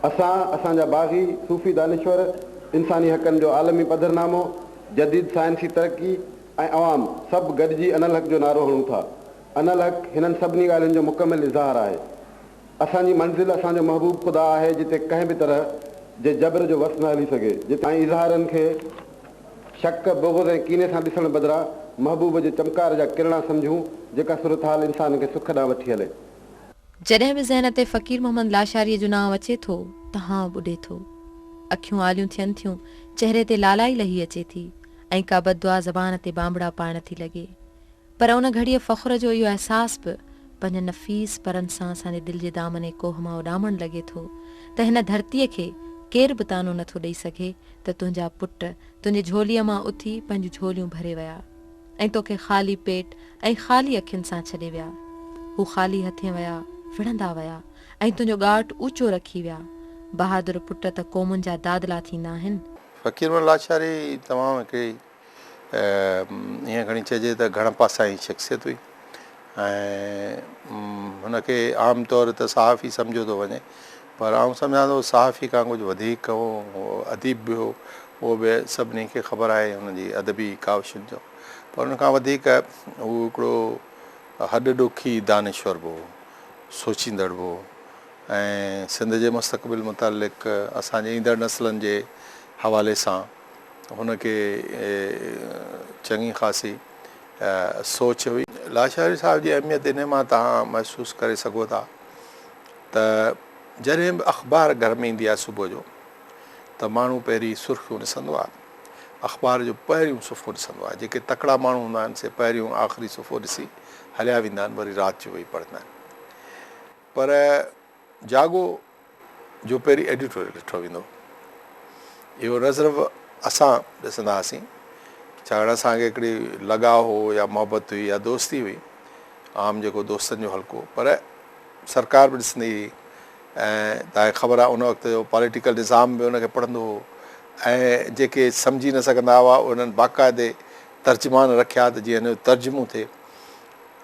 اسان، اسان جا باغي، صوفي دانشور، انساني حقن جو عالمي پڌرنامو، جديد سائنسي ترقي ۽ عوام سڀ گڏجي انالحق جو نعرو هڻون ٿا. انالحق هنن سڀني ڳالهين جو مڪمل اظهار آهي. اسان جي منزل اسان جو محبوب خدا آهي جتي ڪنهن به طرح جي جبر جو وس نه هلي سگهي، جتي ۽ اظهارن کي شڪ، بغض ۽ ڪيني سان ڏسڻ بدران محبوب جي چمڪار جا ڪرڻا سمجهون جيڪا صورتحال انسان کي سک ڏانهن وٺي هلي. جڏهن به ذهن تي فقير محمد لاشاريء جو نانء اچي ٿو ته هانء ٻڏي ٿو. اکيون آليون ٿين ٿيون، چهري تي لالائي لهي اچي ٿي ۽ ڪا بددعا زبان تي بانبڙا پائڻ ٿي لڳي. پر ان گهڙيء فخر جو اهو احساس به پنهنجن نفيس پرن سان اسان جي دل جي دامن ڪوهه مان اڏامڻ لڳي ٿو ته هن ڌرتيء کي ڪير به طعنو نٿو ڏئي سگهي ته تنهنجا پٽ تنهنجي جهوليء مان اٿي پنهنجون جهوليون ڀري ويا. ۽ توکي خالي پيٽ ۽ خالي اکين سان ڇڏي ويا. هو خالي هٿين ويا، وڙهندا ويا ۽ تنهنجو ڳاٽ اوچو رکي ويا. بهادر پٽ ته قومن جا دادلا ٿيندا آهن. فقير محمد لاشاري تمام هڪڙي ائين کڻي چئجي ته گهڻ پاسائين شخصيت هئي ۽ هن کي عام طور ته صحافي سمجهيو ٿو وڃي پر آئون سمجهان ٿو صحافي کان ڪجهه وڌيڪ هو، اديب به هو، اهو به سڀني کي خبر آهي هن جي ادبي ڪاوشن جو پر ان کان وڌيڪ هو هڪڙو هڏ ڏوکي دانشور به هو، سوچيندڙ به هو ۽ سنڌ جي مستقبل متعلق اسان جي ايندڙ نسلن جي حوالي سان هن کي چڱي خاصي سوچ هئي. لاشاري صاحب جي اهميت انهي مان توهان محسوس ڪري سگهو ٿا ته جڏهن به اخبار گهر ۾ ايندي آهي صبح جو ته ماڻهو پهرين سرخيون ڏسندو آهي، اخبار جو پهريون صفحو ڏسندو آهي، جيڪي تڪڙا ماڻهو هوندا آهن سي پهريون آخري صفحو ڏسي هليا ويندا آهن وري رات جو ويهي پڙهندا آهن پر جاڳو جو پهرين ايڊيٽوريل ڏٺو ويندو اهو نه صرف اسان ڏسندا هئاسين ڇاڪاڻ اسان کي هڪڙي لڳاء هو يا محبت هئي يا دوستي هئي عام جيڪو دوستن جو حلقو پر سرڪار به ڏسندي هئي ۽ توهان کي خبر آهي ان وقت جو پاليٽيڪل نظام به ان کي پڙهندو هو ۽ جيڪي سمجهي نه سگهندا هئا انهن باقاعدي ترجمان رکيا ته جيئن ان جو ترجمو ٿئي.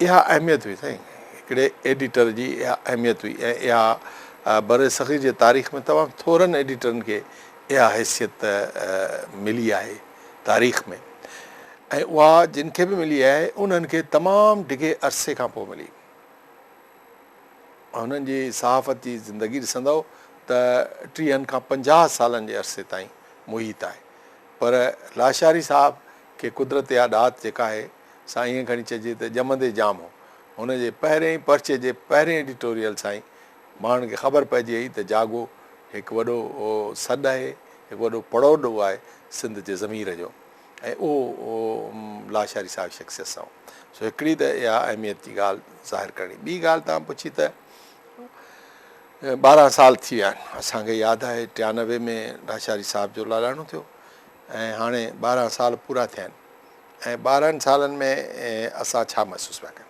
اها اهميت هئي سائين هڪڙي ايڊيٽر جي اها اهميت هئي ۽ اها برصغير جي تاريخ ۾ تمام ٿورن ايڊيٽرن کي اها حيثيت ملي آهي تاريخ ۾ ۽ اها جن کي به ملي آهي انهن کي تمام ڊگهي عرصي کان پوء ملي. هنن جي صحافت جي زندگي ڏسندؤ ته ٽيهن کان پنجاهه سالن جي عرصي تائين محيط آهي پر لاشاري صاحب کي قدرت اها ڏات جيڪا آهي سا ائين کڻي چئجي ته ڄمندي ڄام هو. هن جي پهرين ئي پرچي جي پهرين ايڊيٽوريل سان ئي ماڻهن کي خبر پئجي وئي ته جاڳو هڪ وڏو سڏ آهي، هڪ وڏو پڙوڏو آهي سنڌ جي ضمير جو. ۽ اهو لاشاري صاحب شخصيت سان هو. سو هڪڙي ته اها اهميت جي ڳالهه ظاهر ڪرڻي. ٻي ڳالهه توهان پڇي ته 12 سال ٿي ويا آهن. اسان کي ياد آهي 93 ۾ لاشاري صاحب جو لاڏاڻو ٿيو ۽ هاڻي 12 سال پورا ٿيا آهن ۽ 12 سالن ۾ اسان ڇا محسوس پيا ڪيون؟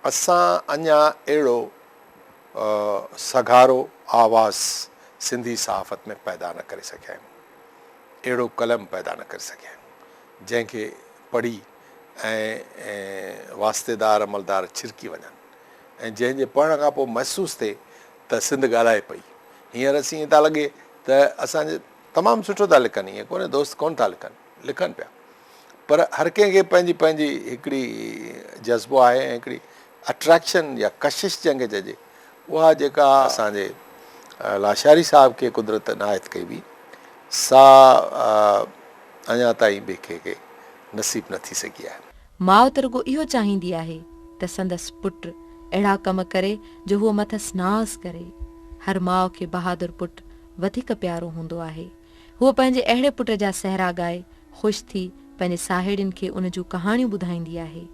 اسان اڃا اهڙو سگهارو آواز سنڌي صحافت ۾ پيدا نه ڪري سگهيا آهيون. اهڙو قلم پيدا نه ڪري سگهيا آهيون، جنهن کي پڙهي ۽ واسطيدار عملدار ڇرڪي وڃن ۽ جنهن جي پڙهڻ کان پوء محسوس ٿئي ته سنڌ ڳالهائي پئي. هينئر اسين ائين ٿا لڳي ته اسان جي تمام سٺو ٿا لکن، ائين ڪونهي دوست ڪونه ٿا لکن، لکن پيا پر هر ڪنهن کي پنهنجي پنهنجي هڪڙي جذبو آهي ۽ هڪڙي اٽريڪشن يا ڪشش جنهن کي چئجي اها جيڪا اسان جي لاشاري صاحب کي قدرت عنايت ڪئي هئي سا اڃا تائين به ڪنهن کي نصيب نه ٿي سگهي آهي. ماء ته رڳو اهو چاهيندي آهي ته سندس پٽ اهڙا ڪم ڪري جو هوء مٿس ناز ڪري. هر ماء کي بهادر پٽ وڌيڪ پيارو هوندو آهي. هوء پنهنجي اهڙي پٽ جا سهرا ڳائي خوش ٿي پنهنجي ساهيڙين کي ان جون ڪهاڻيون ٻڌائيندي آهي.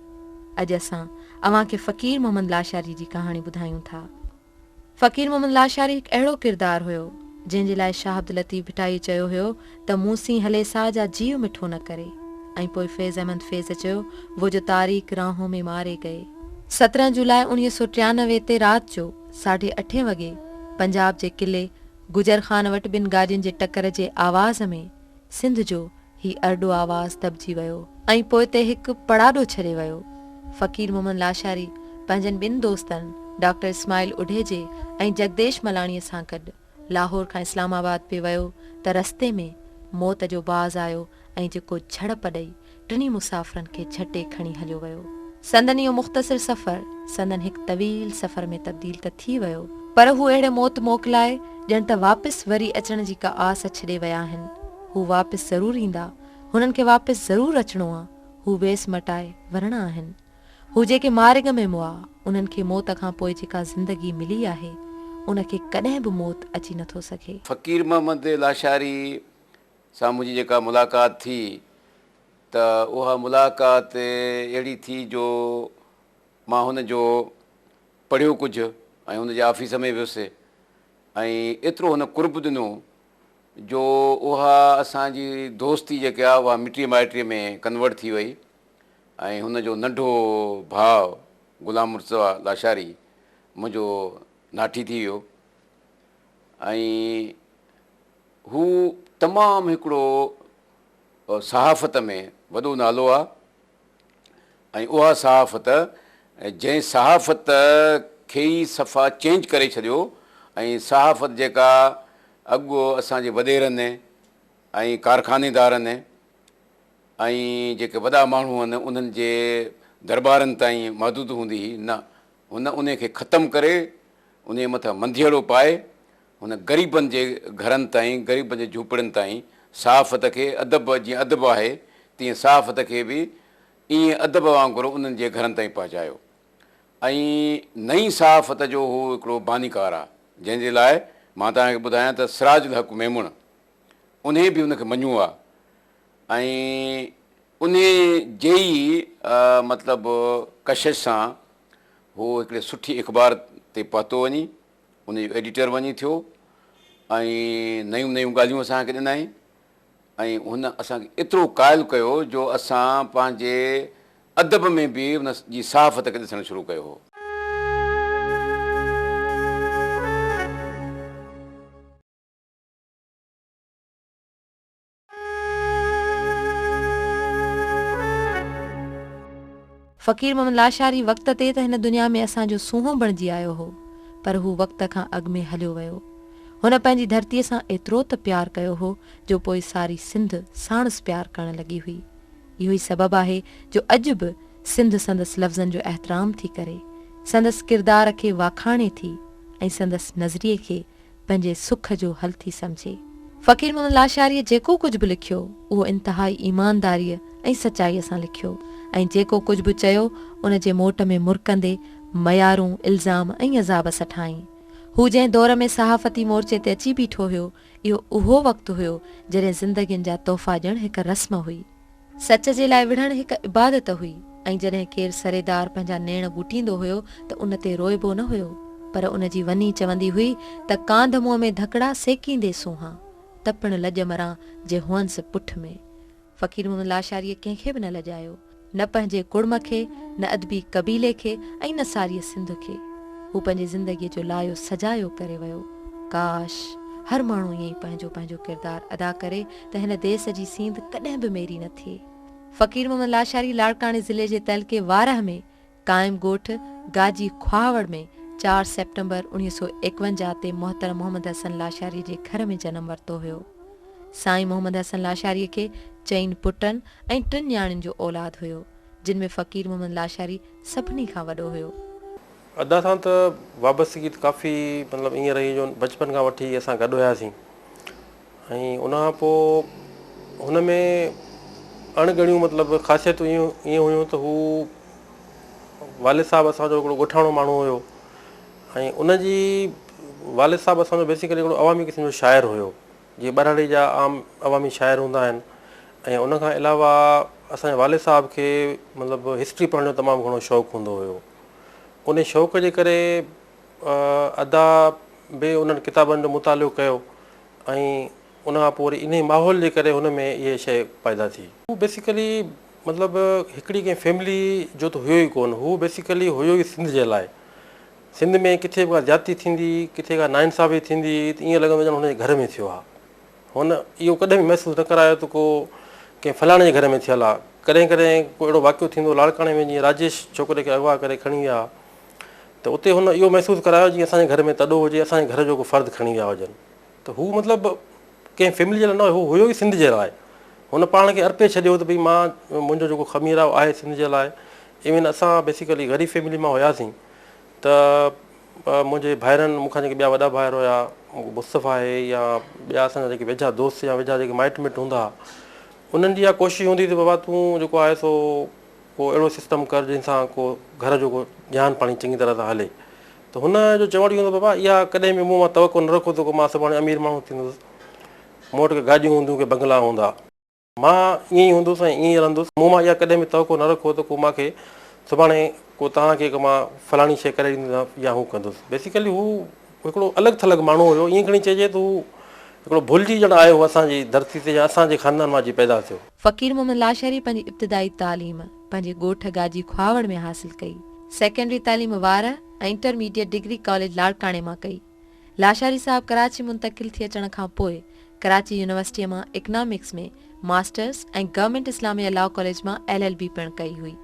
اڄ اسان اوهان کي فقير محمد لاشاري جي ڪهاڻي ٻڌايون ٿا. فقير محمد لاشاري هڪ اهڙو ڪردار هيو، جنهن جي لاء شاهه عبداللطيف ڀٽائيء چيو هيو ته مون سين هلي سا جا جيء مٺو نه ڪري ۽ پوء فيض احمد فيض چيو وو جو تاريڪ راهون ۾ ماري گئي. 17 جولاء 1993 تي رات جو ساڍي اٺين وڳي پنجاب جي قلعي گجر خان وٽ ٻن گاڏين جي ٽڪر جي آواز ۾ سنڌ جو هي ارڏو آواز دٻجي ويو ۽ پوئتي هڪ پڙاڏو ڇڏي ويو. فقير محمد لاشاري پنهنجن ٻن دوستن ڊاڪٽر اسماعيل اڍيجي ۽ جگديش ملاڻيء سان گڏ لاهور کان اسلام آباد پئي ويو ته رستي ۾ موت جو باز آيو ۽ جيڪو جهڙپ ڏئي ٽنهي مسافرن کي جهٽي کڻي هليو ويو. سندن اهو مختصر سفر سندن هڪ طويل سفر ۾ تبديل ته ٿي ويو پر هو اهڙي موت موڪلائي ڄڻ ته واپس وري اچڻ جي ڪا آس ڇڏي ويا آهن. هو واپس ضرور ايندا. هنن کي واپس ضرور اچڻو آ. هو ويس مٽائي ورڻا آهن. هو جيڪي مارڳ ۾ مئا، انهن کي موت کان پوء جيڪا زندگي ملي آهي، ان کي ڪڏهن به موت اچي نٿو سگهي. فقير محمد لاشاري سان منهنجي جيڪا ملاقات ٿي ته اها ملاقات اهڙي ٿي جو مان هن جو پڙهيو ڪجهه ۽ هن جي آفيس ۾ ويس ۽ ايترو هن قرب ڏنو جو اها اسان جي دوستي جيڪا آهي اها مٽي مائٽي ۾ ڪنورٽ ٿي وئي ۽ هن جو ننڍو ڀاء غلام مرتضيٰ لاشاري منهنجو ناٺي ٿي ويو ۽ هو تمام هڪڙو صحافت ۾ وڏو نالو آ ۽ اها صحافت جنهن صحافت کي ئي صفا چينج ڪري ڇڏيو ۽ صحافت جيڪا اڳ اسان جي وڏيرن ۽ ڪارخانيدارن ۽ جيڪي وڏا ماڻهو هن انهن جي درٻارن تائين محدود هوندي هئي نه هن انهي کي ختم ڪري انهي مٿان منڌيئڙو پائي هن غريبن جي گهرن تائين، غريبن جي جهوپڙين تائين صحافت کي ادب جيئن ادب آهي تيئن صحافت کي به ائين ادب وانگر انهن جي گهرن تائين پهچايو ۽ نئين صحافت جو هو هڪڙو بانيڪار آهي جنهن جي لاء مان توهان کي ٻڌايان ته سراج الحق ميمڻ انهي به ان کي مڃيو آهي ۽ انهي جي ئي مطلب ڪشش سان هو هڪڙي سٺي اخبار تي پهتو وڃي. ان جو ايڊيٽر وڃي ٿيو ۽ نيون نيون ڳالهيون اسان کي ڏنائين ۽ هن اسان کي ايترو قائل ڪيو جو اسان پنهنجي ادب ۾ به ان جي صحافت کي ڏسڻ شروع ڪيو هو. فقير محمد لاشاري وقت تي ته هن دنيا ۾ اسان جو سونهون بڻجي آيو هو پر هو وقت کان اڳ ۾ هليو ويو. هن پنهنجي ڌرتيء سان ايترو ته پيار ڪيو هو جو پوء ساري سنڌ ساڻس پيار ڪرڻ لڳي هئي. اهو ئي سبب آهي جو اڄ به سنڌ سندس لفظن جو احترام ٿي ڪري، سندس ڪردار کي واکاڻي ٿي ۽ سندس نظريي کي پنهنجي سک جو حل ٿي سمجهي. فقير محمد لاشاريء جيڪو ڪجهه به لکيو، اهو انتهائي ايمانداريء ۽ سچائيء سان لکيو ۽ جيڪو ڪجهه به چيو، ان جي موٽ ۾ مرڪندي ميارون، الزام ۽ عذاب سٺائين. هو جنهن دور ۾ صحافتي مورچي تي اچي بيٺو هيو، اهو اهو وقت هيو، جڏهن زندگين جا تحفا ڏيڻ هڪ رسم هئي. سچ جي لاء وڙهڻ هڪ عبادت هئي ۽ جڏهن ڪير سريدار پنهنجا نيڻ ٻوٽيندو هيو ته ان تي روئبو نه هيو پر ان جي وني چوندي هئي ته ڪانڌ منهن ۾ ڌڪڙا سيڪيندي سونهان ته پڻ لڄ مران جي هئنس پٺ ۾. فقير محمد لاشاريء ڪنهن کي به نه لڄايو. نه پنهنجي ڪڙم کي، نه ادبي قبيلي کي ۽ نه ساريء سنڌ کي. هو پنهنجي زندگيء جو لايو سجايو ڪري ويو. ڪاش! هر ماڻهو ائين ئي پنهنجو پنهنجو ڪردار ادا ڪري ته هن ديس جي سينڌ ڪڏهن به ميري نه ٿئي. فقير محمد لاشاري لاڙڪاڻي ضلعي جي تعلقي وارهه ۾ قائم ڳوٺ گاجي کهاوڙ ۾ چار سيپٽمبر 1951 تي محترم محمد حسن لاشاري جي گهر ۾ جنم ورتو هيو. سائين محمد حسن لاشاري کي چئن پٽن ۽ ٽن نياڻين جو اولاد هيو، جن ۾ فقير محمد لاشاري سڀني کان وڏو هيو. ادا سان ته وابستگي ته ڪافي مطلب ائين رهي جو بچپن کان وٺي اسان گڏ هياسين ۽ ان کان پوء هن ۾ اڻ ڳڻيون مطلب خاصيتون ائين هيون ته هو والد صاحب اسان جو هڪڙو ڳوٺاڻو ماڻهو هيو ۽ ان جي والد صاحب اسان جو بيسيڪلي هڪڙو عوامي قسم جو شاعر هيو جيئن ٻهراڙي جا عام عوامي شاعر هوندا آهن ۽ ان کان علاوه اسان جي والد صاحب کي مطلب هسٽري پڙهڻ جو تمام گهڻو شوق هوندو هيو ان شوق جي ڪري ادا به انهن ڪتابن جو مطالعو ڪيو ۽ ان کان پوء وري انهي ماحول جي ڪري هن ۾ اهي شيء پيدا ٿي. هو بيسيڪلي مطلب هڪڙي ڪنهن فيملي جو ته هيو ئي ڪونه هو بيسيڪلي هيو ئي سنڌ جي لاء. سنڌ ۾ ڪٿي به ڪا زيادتي ٿيندي هئي، ڪٿي ڪا ناانصافي ٿيندي هئي ته ائين لڳندو ڄڻ هن جي گهر ۾ ٿيو آهي. هن اهو ڪڏهن به محسوس نه ڪرايو ته ڪو ڪنهن فلاڻي جي گهر ۾ ٿيل آهي. ڪڏهن ڪڏهن ڪو اهڙو واقعو ٿيندو هو لاڙڪاڻي ۾ جيئن راجيش ڇوڪري کي اغوا ڪري کڻي ويا ها ته اتي هن اهو محسوس ڪرايو جيئن اسان جي گهر ۾ تڏو هجي، اسان جي گهر جو ڪو فرد کڻي ويا هجن. ته هو مطلب ڪنهن فيملي جي لاء نه هو هيو ئي سنڌ جي لاء. هن پاڻ کي ارپي ڇڏيو ته ڀئي مان منهنجو جيڪو خمير آهي اهو آهي سنڌ جي لاء. ايون اسان بيسيڪلي غريب فيملي مان هياسين ته منهنجي ڀائرن مون کان جيڪي ٻيا وڏا ڀائر هيا مصطفيٰ آهي يا ٻيا اسان جا جيڪي ويجها دوست يا ويجها جيڪي مائٽ مٽ هوندا هئا انهن جي اها ڪوشش هوندي ته بابا تون جيڪو آهي سو ڪو اهڙو سسٽم ڪر جنهن سان ڪو گهر جو ڪو جان پاڻي چڱي طرح سان هلي ته هن جو چوڻ اهو هوندو بابا اها ڪڏهن به مون مان توقع نه رکو ته ڪو مان سڀاڻي امير ماڻهو ٿيندس مون وٽ ڪي گاڏيون هونديون ڪي بنگلا هوندا. مان ائين ئي هوندس ۽ ائين ئي رهندس. مون مان اها ڪڏهن به توقع نه رکو ته ڪو مان کي سڀاڻي ڪو توهان کي ڪو مان فلاڻي شيء ڪري ڏيندس يا هو ڪندس. بيسيڪلي هو هڪڙو الڳ ٿلڳ ماڻهو هيو. ائين کڻي چئجي ته هو هڪڙو ڀلجي ڄڻ آيو هو اسان جي ڌرتي تي يا اسان جي خاندان مان اچي پيدا ٿيو. فقير محمد لاشاري پنهنجي ابتدائي تعليم پنهنجي ڳوٺ گاجي کهاوڙ ۾ حاصل ڪئي. سيڪنڊري تعليم وارهه ۽ انٽرميڊيٽ ڊگري ڪاليج لاڙڪاڻي مان ڪئي. لاشاري صاحب ڪراچي منتقل ٿي اچڻ کان پوء ڪراچي يونيورسٽيء مان economics ۾ masters ۽ government Islamia law college مان ايل ايل بي پڻ ڪئي هئي.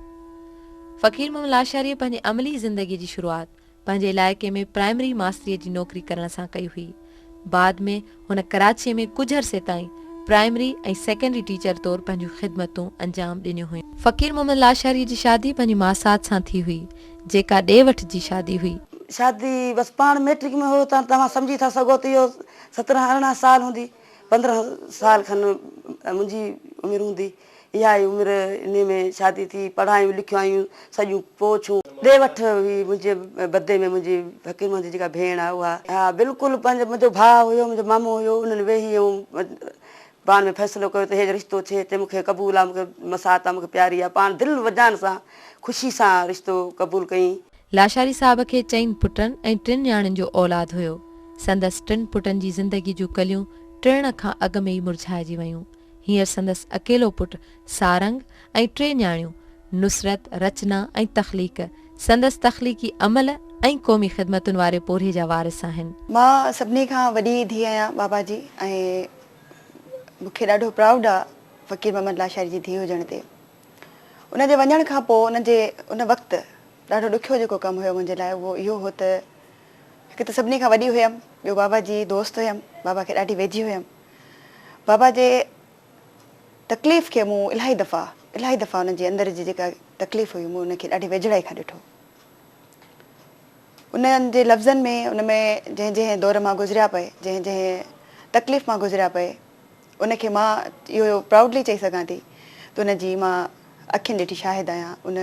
فقير محمد لاشاريء پنهنجي عملي زندگيء جي شروعات پنهنجي علائقي ۾ پرائمري ماستريء جي نوڪري ڪرڻ سان ڪئي هئي. بعد ۾ هن ڪراچيء ۾ ڪجهه عرصي تائين پرائمري ۽ سيڪنڊري ٽيچر طور پنهنجون خدمتون انجام ڏنيون هيون. فقير محمد لاشاريء جي شادي پنهنجي ماسات سان ٿي هئي، جيڪا ڏي وٺ جي شادي هئي. شادي بس پاڻ ميٽرڪ ۾ هيو ته توهان سمجهي ٿا سگهو ته اهو سترهن ارڙهن سال هوندي 15 سال کن منهنجي عمر هوندي اها ئي عمر انهي ۾ شادي ٿي پڙهايون لکيائيون سڄيون پوء ڇون ڏي وٺ هئي منهنجي بدي ۾ منهنجي فقير محمد جي جيڪا ڀيڻ آهي اها ها بلڪل پنهنجو منهنجو ڀاء هيو منهنجو مامو هيو انهن ويهي ۽ پاڻ ۾ فيصلو ڪيو ته هي رشتو ٿئي ته مون کي قبول آ، مون کي مسات آ، مون کي پياري آ، پاڻ دل وجان سان خوشي سان رشتو قبول ڪيائين. لاشاري صاحب کي چئن پٽن ۽ ٽن نياڻين جو اولاد هيو. سندس ٽن پٽن جي زندگي جون ڪليون ٽڙڻ کان اڳ ۾ ئي مرجهائجي ويون. هينئر سندس اڪيلو پٽ سارنگ ۽ ٽي نياڻيون نصرت، رچنا ۽ تخليق سندس تخليقي عمل ۽ قومي خدمتن واري پورهيي جا وارث آهن. مان سڀني کان وڏي ڌيء آهيان بابا جي ۽ مون کي ڏاڍو پرائوڊ آ فقير محمد لاشاري جي ڌيء هجڻ تي. ان جي وڃڻ کان پوء ان جي ان وقت ڏاڍو ڏکيو جيڪو ڪم هيو منهنجي لاء اهو اهو هو ته هڪ ته سڀني کان وڏي هيم ٻيو بابا جي دوست هيم بابا کي ڏاڍي ويجهي هيم بابا جي تڪليف کي مون الاهي دفعا الاهي دفعا ان جي اندر جي جيڪا تڪليف هئي مون ان کي ڏاڍي ويجهڙائي کان ڏٺو. انهن جي لفظن ۾ ان ۾ جنهن جنهن دور مان گذريا پئي، جنهن جنهن تڪليف مان گذريا پئي، ان کي مان اهو پرائوڊلي چئي سگهان ٿي ته ان جي مان اکين ڏٺي شاهد آهيان. ان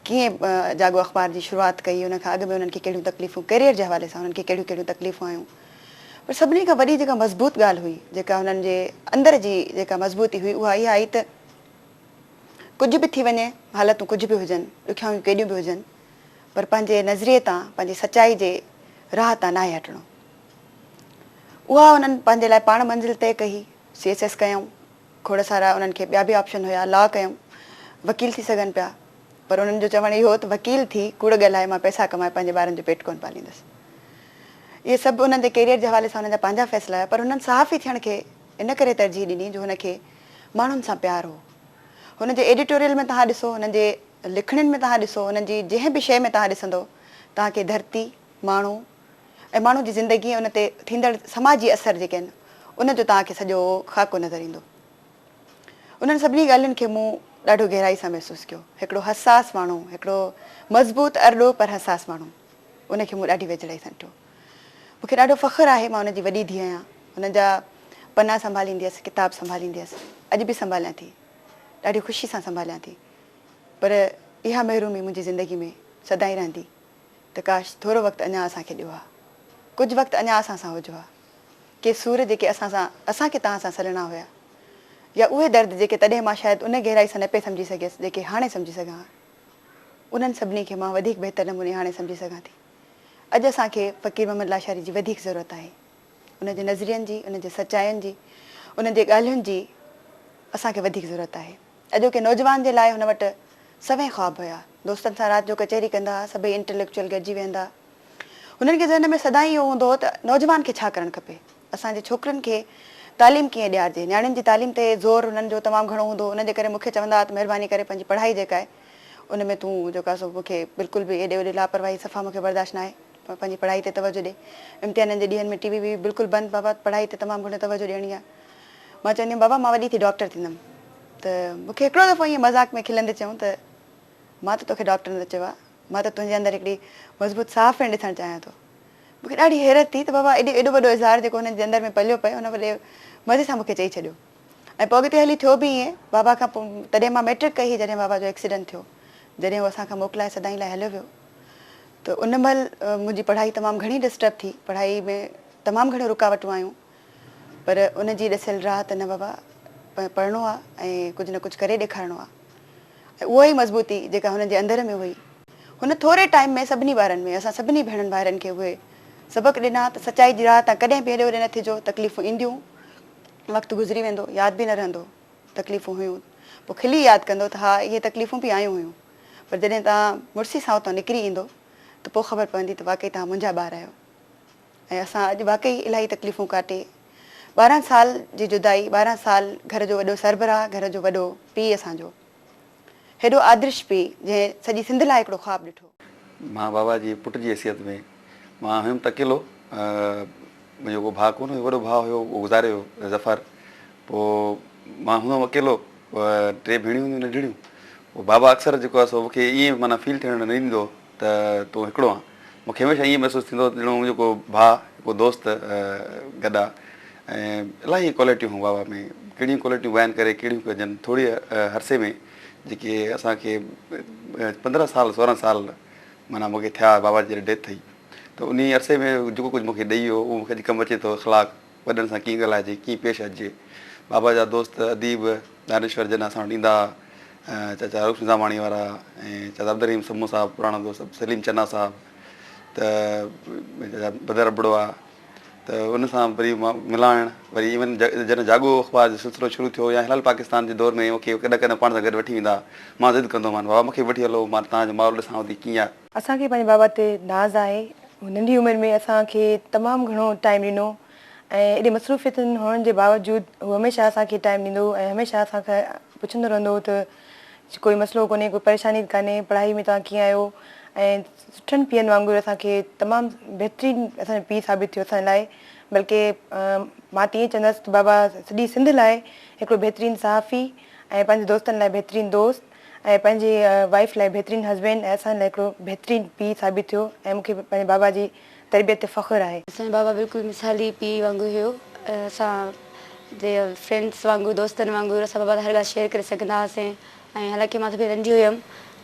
ڪيئن جاڳو اخبار جي شروعات ڪئي، ان کان اڳ ۾ انهن کي ڪهڙيون تڪليفون، ڪيريئر جي حوالي سان انهن کي ڪهڙيون ڪهڙيون تڪليفون آيون. پر سڀني کان وڏي جيڪا مضبوط ڳالهه هئي، جيڪا انهن جي اندر جي جيڪا مضبوطي هئي، اها اها هئي ته ڪجهه به ٿي وڃي، حالتون ڪجهه به هجن، ڏکيائيون ڪيڏيون به هجن، پر پنهنجي نظريي تان، پنهنجي سچائي جي راهه تان ناهي هٽڻو. اها انهن پنهنجي لاء پاڻ منزل طئي ڪئي، سي ايس ايس ڪيائون، کوڙ سارا انهن کي ٻيا به آپشن هيا، لا ڪيائون، وڪيل ٿي سگهن پيا، پر انهن جو چوڻ اهو هو ته وڪيل ٿي ڪوڙ ڳالهائي مان پئسا ڪمائي پنهنجي ٻارن جو پيٽ ڪونه پاليندس. اهي سڀ انهن جي ڪيريئر جي حوالي سان انهن جا پنهنجا فيصلا هيا، پر هنن صحافي ٿيڻ کي ان ڪري ترجيح ڏني جو هن کي ماڻهن سان پيار هو. هن جي ايڊيٽوريل ۾ توهان ڏسو، هن جي لکڻين ۾ توهان ڏسو، هن جي جنهن به شيء ۾ توهان ڏسندؤ، توهان کي ڌرتي، ماڻهو ۽ ماڻهو جي زندگي ۽ ان تي ٿيندڙ سماجي اثر جيڪي آهن، ان جو توهان کي سڄو خاڪو نظر ايندو. انهن سڀني ڳالهين کي مون ڏاڍو گهرائي سان محسوس ڪيو. هڪڙو حساس ماڻهو، هڪڙو مضبوط، ارڏو پر حساس ماڻهو، ان کي مون ڏاڍي ويجهڙائي سان ڏٺو. مون کي ڏاڍو فخر آهي مان ان جي وڏي ڌيء آهيان. هن جا پنا سنڀاليندي هيس، ڪتاب سنڀاليندي هيس. اڄ به سنڀاليان ٿي. ڏاڍي خوشي سان سنڀاليان ٿي. پر اها محرومي منهنجي زندگي ۾ سدائين رهندي ته ڪاش ٿورو وقت اڃا اسان کي ڏيو ها. ڪجهه وقت اڃا اسان سان هجو ها. ڪي سور جيڪي اسان سان اسان کي توهان سان سلڻا هيا. يا اهي درد جيڪي تڏهن مان شايد ان گهرائي سان نه پئي سمجهي سگهيس جيڪي هاڻي سمجهي سگهان ها. انهن سڀني کي مان وڌيڪ بهتر نموني هاڻي سمجهي سگهان ٿي. اڄ اسان کي فقير محمد لاشاري جي وڌيڪ ضرورت آهي. ان جي نظرين جي، ان جي سچاين جي، ان جي ڳالهين جي اسان کي وڌيڪ ضرورت آهي. اڄوڪي نوجوان جي لاء هن وٽ سوين خواب هيا. دوستن سان رات جو ڪچهري ڪندا ها، سڀئي انٽليڪچوئل گڏجي ويهندا ها. هنن کي ذهن ۾ سدائين اهو هوندو هو ته نوجوان کي ڇا ڪرڻ کپي؟ اسان جي ڇوڪرين کي تعليم ڪيئن ڏيارجي؟ نياڻين جي تعليم تي زور هنن جو تمام گهڻو هوندو هو. ان جي ڪري مون کي چوندا هئا ته مهرباني ڪري پنهنجي پڙهائي جيڪا آهي ان ۾ تون جيڪو آهي سو مون کي بلڪل به ايڏي اوڏي لاپرواهي صفا مون کي برداشت ناهي. پنهنجي پڙهائي تي توجه ڏي. امتحانن جي ڏينهن ۾ ٽي وي وي وي بلڪل بند بابا پڙهائي تي تمام گهڻو توجه ڏيڻي آهي. مان چوندي هيم بابا مان وڏي ٿي ڊاڪٽر ٿيندم ته مون کي هڪڙو دفعو ائين مذاق ۾ کلندي چيائون ته مان ته توکي ڊاڪٽر نه چيو آهي مان ته تنهنجي اندر هڪڙي مضبوط صحافيڻ ڏسڻ چاهيان ٿو. مون کي ڏاڍي حيرت ٿي ته بابا ايڏي ايڏو وڏو اظهار جيڪو هنن جي اندر ۾ پليو پئي هن وڏي مزي سان مون کي چئي ڇڏيو. ۽ پوء اڳتي هلي ٿيو به ائين، بابا کان پوء تڏهن مان مئٽرڪ ڪئي هئي جڏهن بابا جو ايڪسيڊنٽ ٿيو، جڏهن هو اسان کان موڪلائي سدائين لاء هليو ويو ته ان مهل منهنجي پڙهائي تمام گهڻي ڊسٽرب ٿي، پڙهائي ۾ تمام گهڻيون رڪاوٽون آيون پر ان جي ڏسيل راهه ته نه بابا پڙهڻو آ ۽ ڪجهه نه ڪجهه ڪري ڏيکارڻو آ ۽ اها ئي مضبوطي جيڪا هن جي اندر ۾ هئي هن ٿوري ٽائيم ۾ سڀني ٻارن ۾ اسان سڀني ڀيڻن ڀائرن کي اهي سبق ڏنا ته سچائي جي راهه تان ڪڏهن به هيڏي هوڏي نه ٿجو، تڪليفون اينديون وقت گذري ويندو، ياد به نه رهندو، تڪليفون هيون، پوء کلي ياد ڪندو ته ها اهي تڪليفون به آيون هيون، پر جڏهن توهان مڙسي سان اتان نڪري ايندو ته پوء خبر پوندي ته واقعي توهان منهنجا ٻار آهيو ۽ اسان اڄ واقعي الاهي تڪليفون ڪاٽي 12 سال جي جدائي، 12 سال گهر جو وڏو سربراهه، گهر جو وڏو پيء اسان جو هيڏو آدرش پيء جنهن سڄي سنڌ لاء هڪڙو خواب ڏٺو. مان بابا جي پٽ جي حيثيت ۾ مان هيم ته اڪيلو منهنجو ڪو ڀاء ڪونه هيو وڏو ڀاء هيو اهو گذاري ويو ظفر پوء مان هوندو هيم اڪيلو ٽي ڀيڻيون هونديون ننڍڙيون پوء بابا اڪثر جيڪو آهي سو مونکي ائين معنيٰ فيل ٿيڻ نه ڏيندو هو ته تون هڪڙو آن مونکي هميشه ائين محسوس ٿيندو هو ته ڄڻو منهنجو ڪو ڀاء ڪو دوست گڏ آ ۽ الاهي ڪوالٽيون هيون بابا ۾ ڪهڙيون ڪوالٽيون بيان ڪري ڪهڙيون ڪجن ٿوري عرصي ۾ جيڪي اسان کي 15 سال 16 سال معنيٰ مونکي ٿيا بابا جي جڏهن ڊيٿ ٿي ته انهي عرصي ۾ جيڪو ڪجهه مون کي ڏئي ويو اهو مون کي اڄ ڪم اچي ٿو اخلاق وڏن سان ڪيئن ڳالهائجي ڪيئن پيش اچجي بابا جا دوست اديب دانشور جڏهن اسان وٽ ايندا هئا چاچا رئوف نظاماڻي وارا ۽ چاچا عبدالرحيم سمون صاحب پراڻو دوست سليم چنا صاحب ته چاچا بدر ابڙو آ ته ان سان وري ملائڻ وري ايون جڏهن جاڳو اخبار جو سلسلو شروع ٿيو يا هلال پاڪستان جي دور ۾ مون کي ڪڏهن ڪڏهن پاڻ سان گڏ وٺي ويندا هئا مان ضد ڪندو هئم بابا مون کي وٺي هلو مان توهان جو ماحول ڏسان ٿي ڪيئن آ. اسان کي پنهنجي بابا تي ناز آهي. هو ننڍي عمر ۾ اسان کي تمام گهڻو ٽائيم ڏنو ۽ ايڏي مصروفيتن هئڻ جي باوجود هو هميشه اسان کي ٽائيم ڏيندو هو ۽ هميشه اسان کان پڇندو رهندو هو ته ڪوئي مسئلو ڪونهي ڪوئي پريشاني ڪانهي پڙهائي ۾ توهان ڪيئن آهيو ۽ سٺن پيئن وانگر اسان کي تمام بهترين اسان جو پيء ثابت ٿيو اسان لاء بلڪه مان ته ائين چوندس ته بابا سڄي سنڌ لاء هڪڙو بهترين صحافي ۽ پنهنجي دوستن لاء بهترين دوست ۽ پنهنجي وائيف لاء بهترين هسبينڊ ۽ اسان لاء هڪڙو بهترين پيء ثابت ٿيو ۽ مون کي پنهنجي بابا جي تربيت تي فخر آهي. اسان جو بابا بلڪل مثالي پيء وانگر هيو اسان جي فرينڊس وانگر دوستن وانگر اسان بابا سان هر ڳالهه شيئر ڪري سگهندا هئاسين ۽ حالانڪه مان سڀني کان ننڍي هيم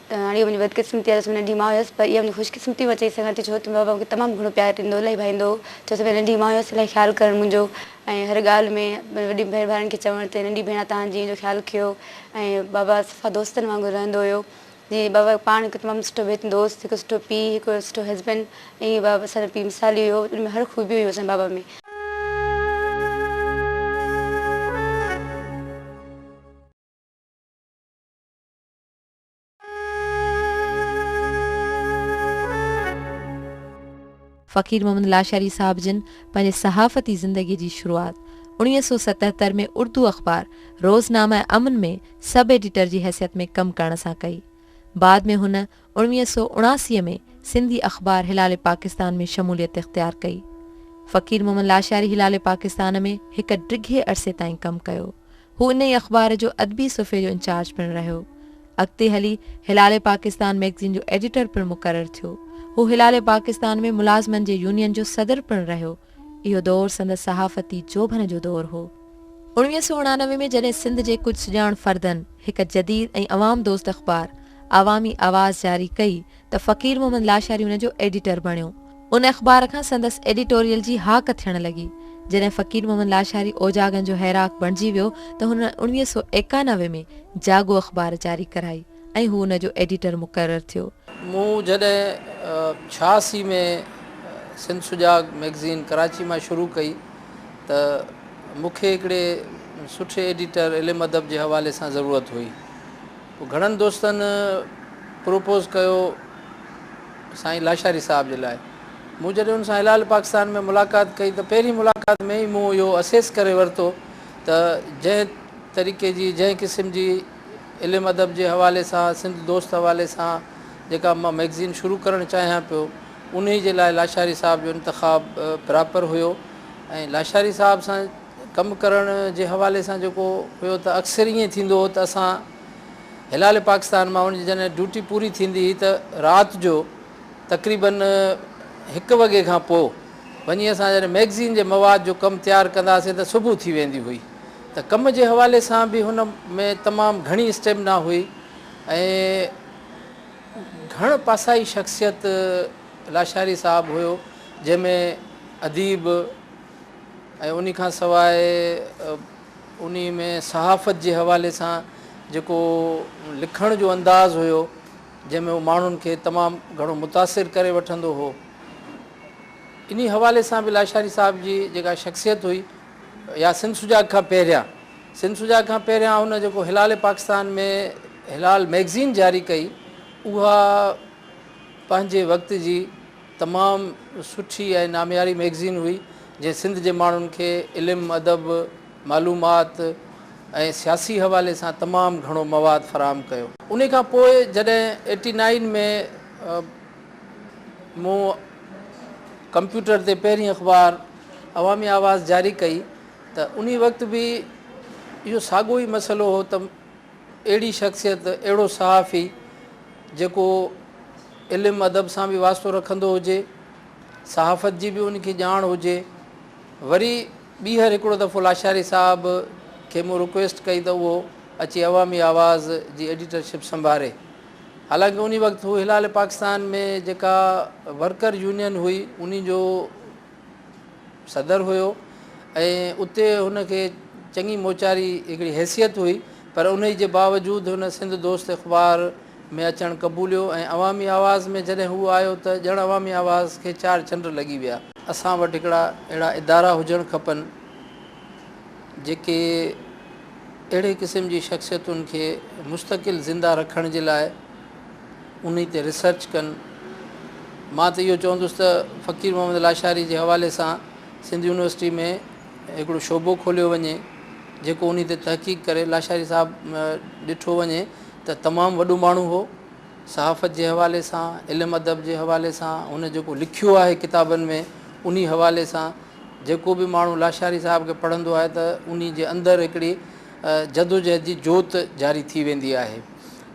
ته هاڻي اها منهنجي بدقسمتي آهي ته سڀني کان ننڍي مان هيس پر اها منهنجي خوش قسمتي مان چئي سگهان ٿي ڇو ته بابا مون کي تمام گهڻو پيار ڏيندو هو الاهي ڀائيندو هو ڇو سڀني کان ننڍي مان هيس الاهي خيال ڪرڻ منهنجو ۽ هر ڳالهه ۾ وڏي ڀيڻ ڀائرن کي چوڻ ته ننڍي ڀيڻ آهي توهان جي ان جو خيال ڪيو ۽ بابا صفا دوستن وانگر رهندو هيو جيئن بابا پاڻ هڪ تمام سٺو بهترين دوست هڪ سٺو پيء هڪ سٺو هسبينڊ ائين بابا اسان جو پيء مثالي هيو ان ۾ هر خوبي هيون اسان جي بابا ۾. فقير محمد لاشاري صاحب جن پنهنجي صحافتي زندگيء جي شروعات 1977 ۾ اردو اخبار روزنامه امن ۾ سب ايڊيٽر جي حيثيت ۾ ڪم ڪرڻ سان ڪئي. بعد ۾ هن 1979 ۾ سنڌي اخبار هلال پاڪستان ۾ شموليت اختيار ڪئي. فقير محمد لاشاري هلال پاڪستان ۾ هڪ ڊگهي عرصي تائين ڪم ڪيو. هو انهيء اخبار جو ادبي صفحي جو انچارج پڻ رهيو. اڳتي هلي هلال پاڪستان مئگزين جو ايڊيٽر پڻ مقرر ٿيو. هو هلال پاڪستان ۾ ملازمن جي يونين جو صدر پڻ رهيو. اهو دور سندس صحافتي جوڀن جو دور هو. 1989 ۾ جڏهن سنڌ جي ڪجهه سڄاڻ فردن هڪ جديد ۽ عوام دوست اخبار عوامي آواز جاري ڪئي ته فقير محمد لاشاري ان جو ايڊيٽر بڻيو. ان اخبار کان سندس ايڊيٽوريل جي هاڪ ٿيڻ لڳي. جڏهن فقير محمد لاشاري اوجاڳن جو هيراڪ بڻجي ويو ته هن 1991 ۾ جاڳو اخبار جاري ڪرائي ۽ هو ان جو ايڊيٽر مقرر ٿيو. مون جڏهن 86 ۾ سنڌ سجاڳ مئگزين ڪراچي مان شروع ڪئي ته مون کي هڪڙي سٺي ايڊيٽر علم ادب جي حوالي سان ضرورت هئي. پوء گهڻن دوستن پروپوز ڪيو سائين لاشاري صاحب جي لاء. مون جڏهن ان سان هلال پاڪستان ۾ ملاقات ڪئي ته پهرين ملاقات ۾ ئي مون اهو اسيس ڪري ورتو ته جنهن طريقي جي جنهن قسم جي علم ادب جي حوالي سان سنڌ دوست حوالي سان جيڪا مان مئگزين شروع ڪرڻ چاهيان پيو انهي جي لاء لاشاري صاحب جو انتخاب پراپر هيو ۽ لاشاري صاحب سان ڪم ڪرڻ جي حوالي سان جيڪو هيو ته اڪثر ائين ٿيندو هو ته اسان هلال پاڪستان مان ان جي جڏهن ڊيوٽي پوري ٿيندي هئي ته رات جو تقريبن هڪ وڳي کان پوء وڃي اسان جڏهن مئگزين جي مواد جو ڪم تيار ڪنداسين ته صبح ٿي ويندي هئي ته ڪم جي حوالي سان به هن ۾ تمام گهڻي اسٽيمنا هئي ۽ گهڻ پاسائي شخصيت لاشاري صاحب هيو جنهن ۾ اديب ۽ انهي کان سواء انهي ۾ صحافت جي حوالي سان جيڪو لکڻ جو انداز هيو جنهن ۾ هو ماڻهن کي تمام گهڻو متاثر ڪري وٺندو هو. انهي حوالي سان به لاشاري صاحب جي جيڪا شخصيت هئي يا سنڌ سجاڳ کان پهريان سنڌ سجاڳ کان پهريان هن جيڪو هلال پاڪستان ۾ هلال مئگزين جاري ڪئي اها پنهنجي وقت جي تمام سٺي ۽ نامياري مئگزين هئي جنهن سنڌ جي ماڻهن کي علم ادب معلومات ۽ سياسي حوالي سان تمام گهڻو مواد فراهم ڪيو. انهي کان پوء جڏهن ايٽي نائين ۾ مون ڪمپيوٽر تي پهرين اخبار عوامي آواز جاري ڪئي ته انهي وقت به اهو ساڳيو ئي مسئلو هو ته اهڙي شخصيت، اهڙو صحافي جيڪو علم ادب سان به واسطو رکندو هجي، صحافت جي به ان کي ڄاڻ هجي، وري ٻيهر هڪڙو دفعو لاشاري صاحب کي مون رڪويسٽ ڪئي ته اهو اچي عوامي آواز جي ايڊيٽرشپ سنڀاري. حالانڪه انهي وقت هو هلال پاڪستان ۾ جيڪا ورڪر يونين هئي انهي جو صدر هيو ۽ اتي هن کي چڱي موچاري هڪڙي حيثيت هئي پر انهي جي باوجود هن سنڌ دوست اخبار ۾ اچڻ قبوليو ۽ عوامي آواز ۾ جڏهن هو آيو ته ڄڻ عوامي آواز کي چار چنڊ لڳي ويا. اسان وٽ هڪڙا اهڙا ادارا هجڻ کپن جيڪي اهڙي قسم جي شخصيتن کي مستقل زنده رکڻ جي لاء انهي تي ريسرچ ڪن. مان ته اهو چوندس ته فقير محمد لاشاري جي حوالي سان سنڌ يونيورسٽي ۾ هڪڙو شعبو کوليو وڃي جيڪو انهي تي تحقيق ڪري. لاشاري صاحب ڏٺو وڃي ته تمام وڏو ماڻهو هو. صحافت جي حوالي سان، علم ادب جي حوالي سان، هن جيڪو لکيو آهي ڪتابن ۾ انهي حوالي سان جيڪو به ماڻهو لاشاري صاحب کي پڙهندو آهي ته انهي جي اندر هڪڙي جدوجهد جي جوت جاري ٿي ويندي آهي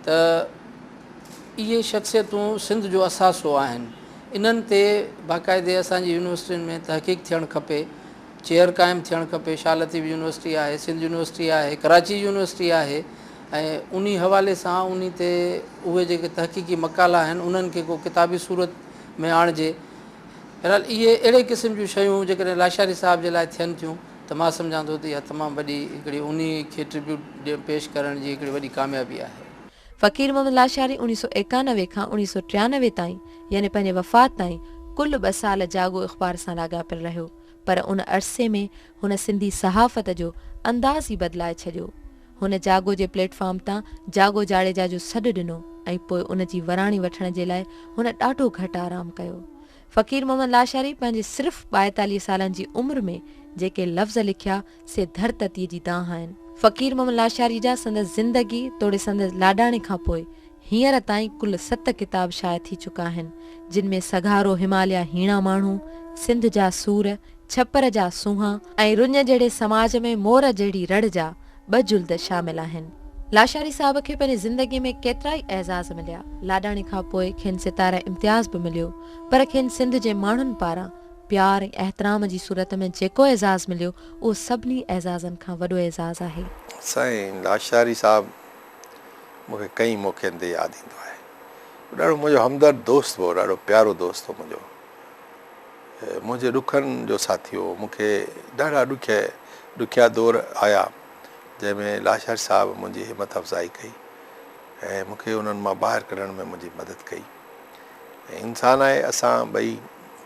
ته اهي شخصيتون سنڌ جو اثاثو آهن انهن تي باقاعدي اسان جي يونيورسٽين ۾ تحقيق ٿيڻ کپي چيئر قائم ٿيڻ کپي شاهه لطيف يونيورسٽي آهي سنڌ يونيورسٽي آهي ڪراچي يونيورسٽي آهي ۽ انهي حوالي سان انهي تي اهي جيڪي تحقيقي مقالا آهن انهن کي ڪو ڪتابي صورت ۾ آڻجي بهرحال اهي اهڙي قسم جون شيون جيڪڏهن لاشاري صاحب جي لاء ٿين ٿيون ته مان سمجهان ٿو ته اها تمام وڏي هڪڙي انهي کي ٽربيوٽ پيش ڪرڻ جي هڪڙي وڏي ڪاميابي آهي. فقير محمد لاشاري اوڻيهه سؤ ايڪانوي کان اوڻيهه سؤ ٽيانوي تائين يعني پنهنجي وفات تائين ڪل ٻه سال جاڳو اخبار سان لاڳاپيل رهيو پر ان عرصي ۾ هن سنڌي صحافت جو انداز ئي بدلائي ڇڏيو. هن جاڳو جي پليٽ فارم تان جاڳو جاڙيجا جو سڏ ڏنو ۽ پوء ان جي وراڻي وٺڻ جي لاء هن ڏاڍو گهٽ آرام ڪيو. فقير محمد لاشاري پنهنجي صرف ٻائيتاليهه سالن جي عمر ۾ جيڪي لفظ لکيا سي ڌرتتيء جي دانهن آهن. فقير محمد لاشاري جا سندس زندگي توڙي سندس لاڏاڻي کان پوء هينئر تائين ڪل ست ڪتاب شايع ٿي چڪا آهن، جن ۾ سگهارو هماليا هيڻا ماڻهو، سنڌ جا سور، ڇپر جا سونهان ۽ رڃ جهڙي سماج ۾ مور جهڙي رڙ جا ٻه جلد شامل آهن. لاشاري صاحب کي پنهنجي زندگي ۾ ڪيترائي اعزاز مليا. لاڏاڻي کان پوء کين ستاره امتياز به مليو، پر کين سنڌ جي ماڻهن پاران پيار ۽ احترام جي صورت ۾ جيڪو اعزاز مليو، اهو سڀني اعزازن کان وڏو اعزاز آهي. سائين لاشاري صاحب مون کي ڪئين موقعن تي ياد ايندو آهي. هو ڏاڍو منهنجو همدرد دوست هو، ڏاڍو پيارو دوست هو منهنجو. منهنجي ڏکن جو ساٿي هو. مون کي ڏاڍا ڏکيا ڏکيا دور آيا، جنهن ۾ لاشاري صاحب منهنجي همت افزائي ڪئي ۽ مون کي انهن مان ٻاهر ڪڍڻ ۾ منهنجي مدد ڪئي. ۽ انسان آهي اسان ٻئي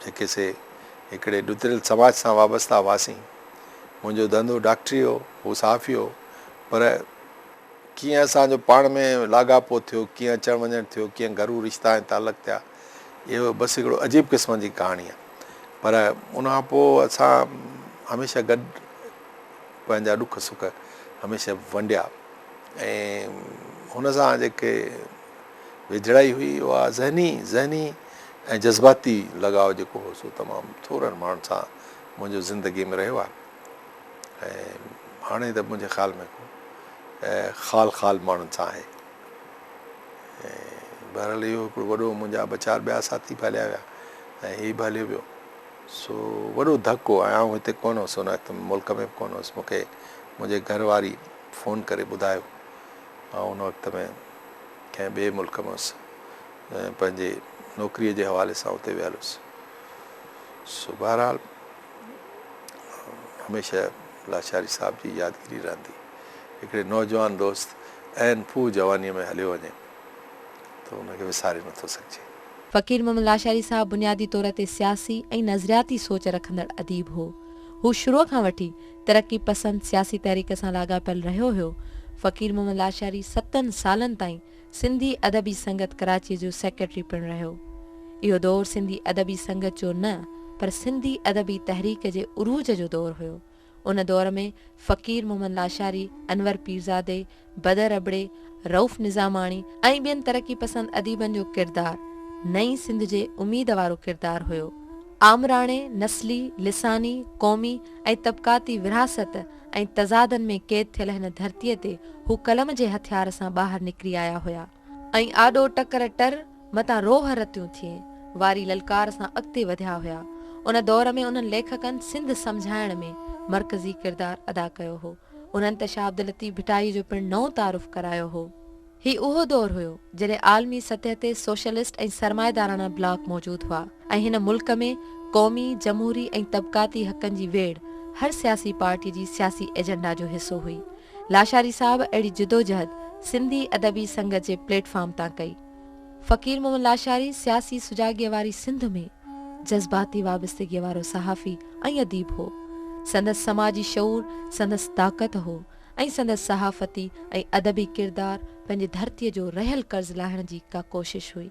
جيڪي سي هڪڙي ڏتڙيل سماج سان وابسته هئاسين. منهنجو ڌنڌو ڊاڪٽري هو، هو صحافي هو، پر ڪيئن اسان جو پاڻ ۾ لاڳاپو ٿيو، ڪيئن اچڻ وڃڻ ٿيو، ڪيئن گهرو رشتا ۽ تعلق ٿيا، اهو بس هڪڙو عجيب قسم جي ڪهاڻي آهي. پر ان کان پوء اسان هميشه گڏ پنهنجا ڏک سک هميشه ونڊيا ۽ هن سان جيڪي ويجهڙائي هئي اها ذهني ذهني ۽ جذباتي لڳاء جيڪو هو سو تمام ٿورن ماڻهن سان منهنجو زندگيء ۾ رهيو آهي ۽ هاڻي ته منهنجي خيال ۾ ڪو خال خال ماڻهن سان آهي. ۽ بهرحال اهو هڪڙو وڏو منهنجا ٻه چار ٻيا ساٿي به هليا ويا ۽ هي به هليو ويو سو وڏو ڌڪ هو ۽ آئون هتي ڪونه هوس ان وقت ملڪ ۾ به ڪونه هوس مون کي منهنجي گهر واري فون ڪري ٻڌايو آئون ان وقت ۾ ڪنهن ٻئي ملڪ ۾ هوس ۽ پنهنجي نوڪريء جي حوالي سان اتي ويل هوس سو بهرحال هميشه لاشاري صاحب جي يادگيري رهندي. هڪڙي نوجوان دوست عين ڦوهه جوانيء ۾ هليو وڃي ته ان کي وساري نٿو سگهجي. فقير محمد لاشاري صاحب بنيادي طور تي سياسي ۽ نظرياتي سوچ رکندڙ اديب هو. هو شروع کان وٺي ترقي پسند سياسي تحريڪ سان لاڳاپيل رهيو هيو. فقير محمد لاشاري ستن سالن تائين سنڌي ادبي سنگت ڪراچيء جو سيڪريٽري پڻ رهيو. اهو دور سنڌي ادبي سنگت جو نه پر سنڌي ادبي تحريڪ جي عروج جو دور هيو. ان دور ۾ فقير محمد لاشاري، انور پيرزادي، بدر ابڙي، رئوف نظاماڻي ۽ ٻين ترقي پسند اديبن جو ڪردار نئين سنڌ جي اميد وارو ڪردار هيو. آمراڻي، نسلي، لساني، قومي ۽ طبقاتي ورهاست ۽ تضادن ۾ قيد ٿيل هن ڌرتيء تي هو قلم جي هٿيار سان ٻاهر نڪري آيا هيا ۽ آڏو ٽڪر ٽر متان روهه رتيون ٿئين واري للڪار سان اڳتي وڌيا هيا. ان دور ۾ انهن ليکڪن سنڌ سمجهائڻ ۾ مرڪزي ڪردار ادا ڪيو هو. انهن ته شاهه عبداللطيف ڀٽائي جو پڻ نئون تعارف ڪرايو هو. هي اهو دور هيو، جڏهن عالمي سطح تي سوشلسٽ ۽ سرمائيداراڻا بلاڪ موجود هئا ۽ هن ملڪ ۾ قومي، جمهوري ۽ طبقاتي حقن جي ويڙهه هر سياسي پارٽيء جي سياسي ايجنڊا جو حصو هئي. لاشاري صاحب اهڙي جدوجهد سنڌي ادبي سنگت جي پليٽ فارم تان ڪئي. فقير محمد لاشاري سياسي سجاڳيء واري سنڌ ۾ جذباتي وابستگيء وارو صحافي ۽ اديب هو. سندس سماجي شعور سندس طاقت هو. ۽ سندس صحافتي ۽ ادبي ڪردار پنهنجي ڌرتيء جو رهيل قرض لاهڻ جي ڪا ڪوشش هئي.